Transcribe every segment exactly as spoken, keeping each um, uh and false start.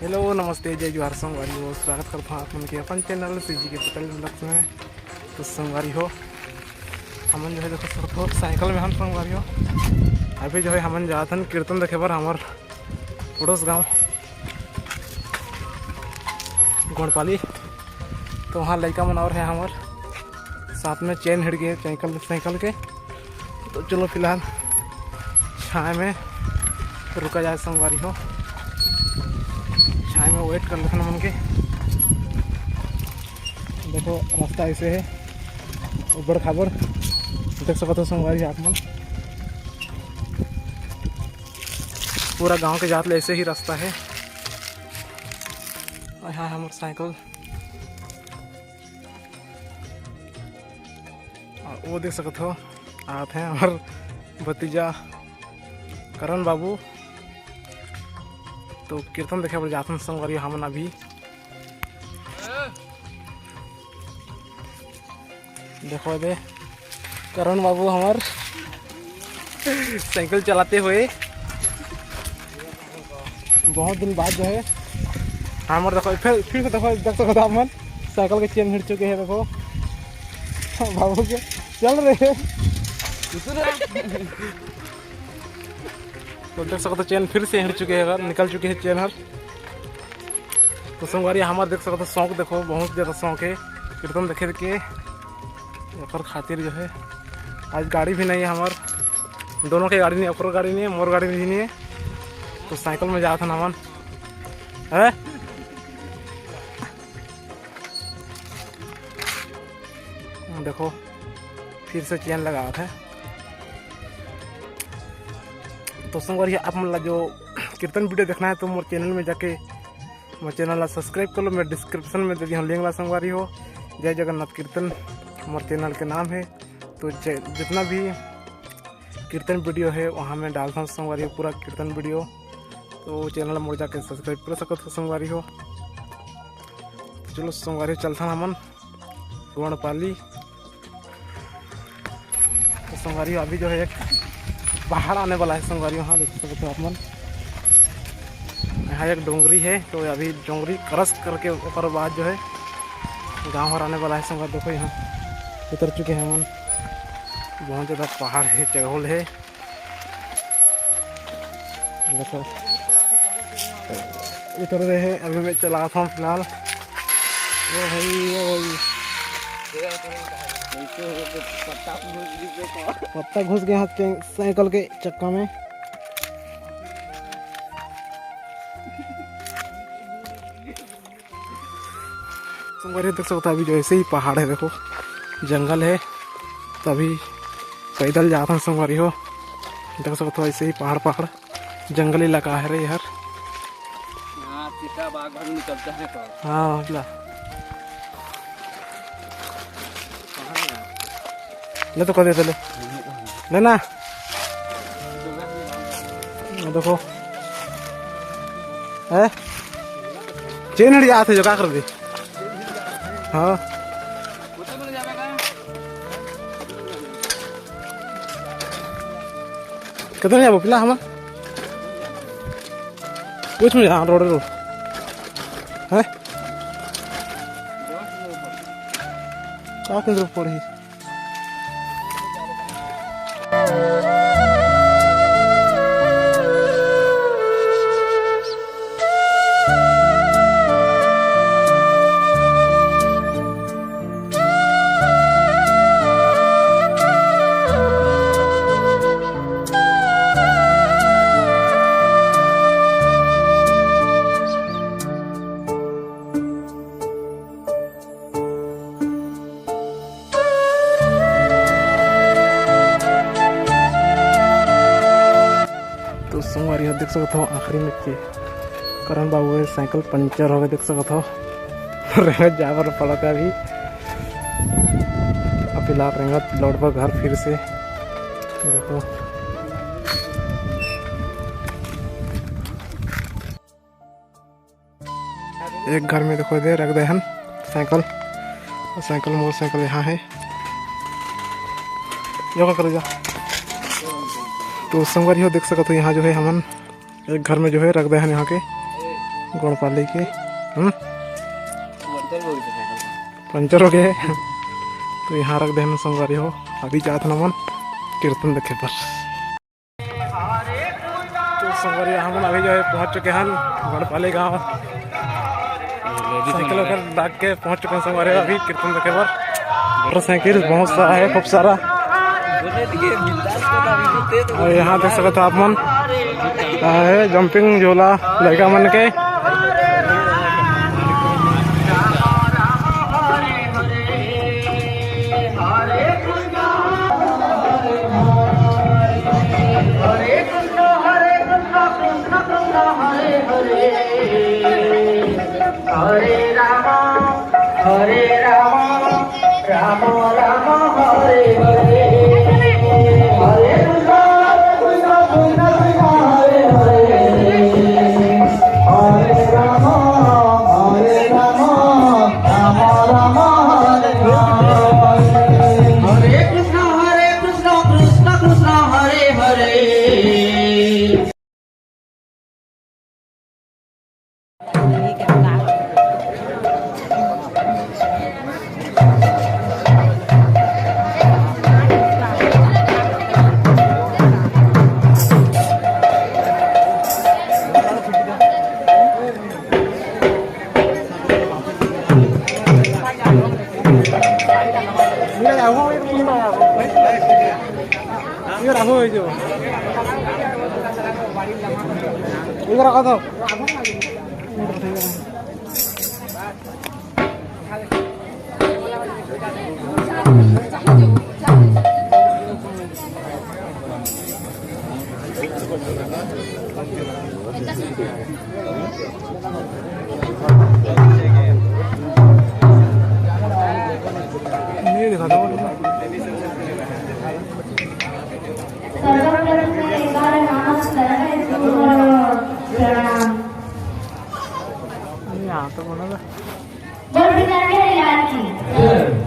Hello, नमस्ते, जय जोहार संगवारी हो, स्वागत करत हूँ आप मन के अपन channel CG के पटेल vlogs में। तो संगवारी हो, हमन जो है देखो सब तो साइकिल में हम संगवारी हो, अभी जो है हमन जात हन कीर्तन देखे बर हमर पड़ोस गांव गोंडपाली। तो वहाँ लइका मन और है हमर साथ में, चेन हिड़ गए साइकिल, साइकिल के। तो चलो फिलहाल छाए में रुका जाए संगवारी हो, छाए में wait कर लेथन मन के। देखो रास्ता ऐसे है, उबड़ खाबड़ देख सकत हो संगवारी आप मन। पूरा गांव के जात ले ऐसे ही रास्ता है। और यहाँ हमर साइकिल, और वो देख सकत हो आत है हमर भतीजा करण बाबू। तो कीर्तन देखे बर जाथन संगवारी हमन अभी। देखो दे करण बाबू हमर साइकिल चलाते हुए बहुत दिन बाद जो है हमर, देखो फिर, फिर से देखो, देख सकत हो आप मन, साइकिल के चेन हिड़ चुके हैं। देखो बाबू के चल रहे हैं। तो देख सकते हो चेन फिर से हिड़ चुके हैं, निकल चुके हैं चेन हर। तो संगवारी हमर देख सकते हो शौक, देखो बहुत ज़्यादा शौक है कीर्तन देखे के, ओकर खातिर जो है आज गाड़ी भी नहीं है हमर, दोनों के गाड़ी नहीं, ओकर गाड़ी नहीं है, मोर गाड़ी भी नहीं है। तो साइकिल में जात हन हमन, है। देखो फिर से चेन लगावत है। तो संगवारी आप मन ला जो कीर्तन वीडियो देखना है तो मोर चैनल में जाके मोर चैनल ला सब्सक्राइब कर लो। मैं डिस्क्रिप्शन में दे दी हूँ लिंक ला संगवारी हो। जय जगन्नाथ कीर्तन मोर चैनल के नाम है। तो जय- जितना भी कीर्तन वीडियो है वहाँ मैं डालता हूँ संगवारी हो पूरा कीर्तन वीडियो। तो चैनल मोर जाके सब्सक्राइब कर सकत हो संगवारी हो। तो चलो संगवारी हो चलथन हमन गोंडपाली। तो संगवारी हो अभी जो है एक पहाड़ आने वाला है संगवारी हो। हाँ देख सकते हो आप मन, यहाँ एक डोंगरी है। तो अभी डोंगरी क्रॉस करके ओकर बाद जो है गाँव हर आने वाला है संगवारी। देखो यहाँ उतर चुके हैं हमन। बहुत ज़्यादा पहाड़ है, चढ़ोल है। देखो उतर रहे हैं, अभी मैं चलात हूँ फिलहाल। ओ भाई, ओ भाई, पत्ता घुस गया हाथ के साइकिल के चक्का में। संगवारी हो देख सकत हो अभी जो ऐसे ही पहाड़ है, देखो जंगल है। तो अभी पैदल जात हन संगवारी हो, देख सकत हो ऐसे ही पहाड़ पहाड़ जंगल इलाका है रे यार। हाँ, चीता बाघ भालू निकलता है तो। हाँ, बोला। ले तो कर दे, ले। ले ना। देखो। है? चेन हट जाते जो, का कर दे? हाँ। कितने जाबो पिला हम? कुछ में, हाँ, रोड, रोड। हैं? का केंद्र पड़ी? तो संगवारी हो देख सकत हो आखिरी में के करण बाबू के साइकिल पंचर हो गए, देख सकत हो। रेंगत जाए बर पड़त है अभी। अब फिलहाल रेंगत लौट बर घर फिर से। देखो। एक घर में देखो दे रख दे हन साइकिल, और साइकिल, मोटरसाइकिल यहाँ है, योगा कर जा। तो संगवारी हो देख सकत हो यहाँ जो है हमन एक घर में जो है रख दे हन यहाँ के। गोड़पाली के, हम्म? पंचर हो गए। तो यहाँ रख देहन संगवारी हो, अभी जात हन हमन कीर्तन देखे बर। तो संगवारी, हमन अभी जो है पहुँच चुके हन गोड़पाली गाँव। साइकिल वगैरह डाक के पहुँच चुके हन संगवारी, अभी कीर्तन देखे बर। मोटरसाइकिल बहुत सारा है, खूब सारा। और यहाँ देख सकत हो आप मन, है जंपिंग झूला लड़का मन के। हरे राम, हरे राम, राम राम, हरे हरे, हरे कृष्ण, हरे कृष्ण, कृष्ण कृष्ण, हरे हरे, हरे राम, हरे राम, राम राम, हरे हरे। हरे कृष्ण, हरे कृष्ण, कृष्ण कृष्ण, हरे हरे। सर्वप्रथम मैं एक बार नमस्कार है, प्रणाम। बोल बिना के लाल की,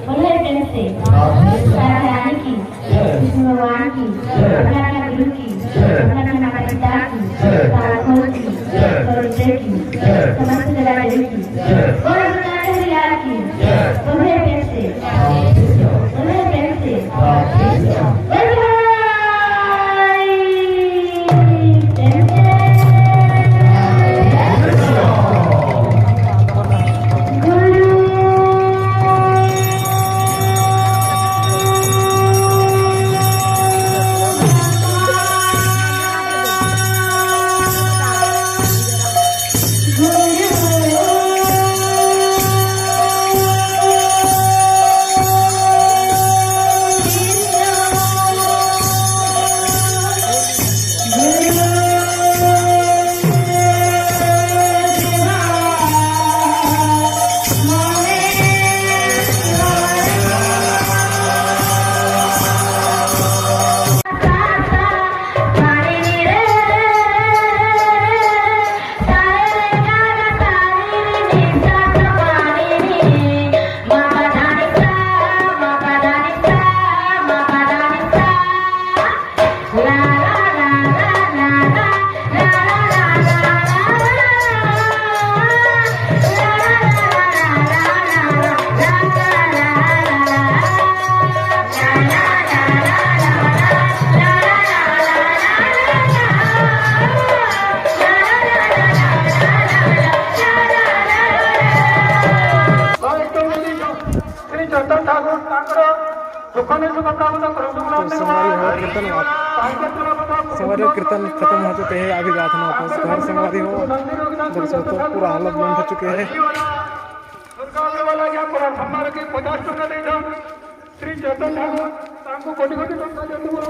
बोल प्रेम से राधा रानी की, कृष्ण भगवान की, अपना अपना गुरु की, अपना अपना माता पिता की, साधुओं की, पवित्र की, समस्त जगह की। बोल बिना के लाल की, बोल प्रेम से, बोल प्रेम से। श्री चैतन्य ठाकुर तांकर दुखने सुख प्राप्त करो। तो संगवारी हो, कीर्तन समाप्त, संगवारी हो, कीर्तन खत्म हो चुके हैं। अभी जात हन वापस घर संगवारी हो। देख सकते हो, पूरा हालत बंद हो चुके हैं। दुर्गा वाला क्या पूरा संभाल के पचास टका दे दो। श्री चैतन्य ठाकुर तांको कोटि कोटि टका दे दो।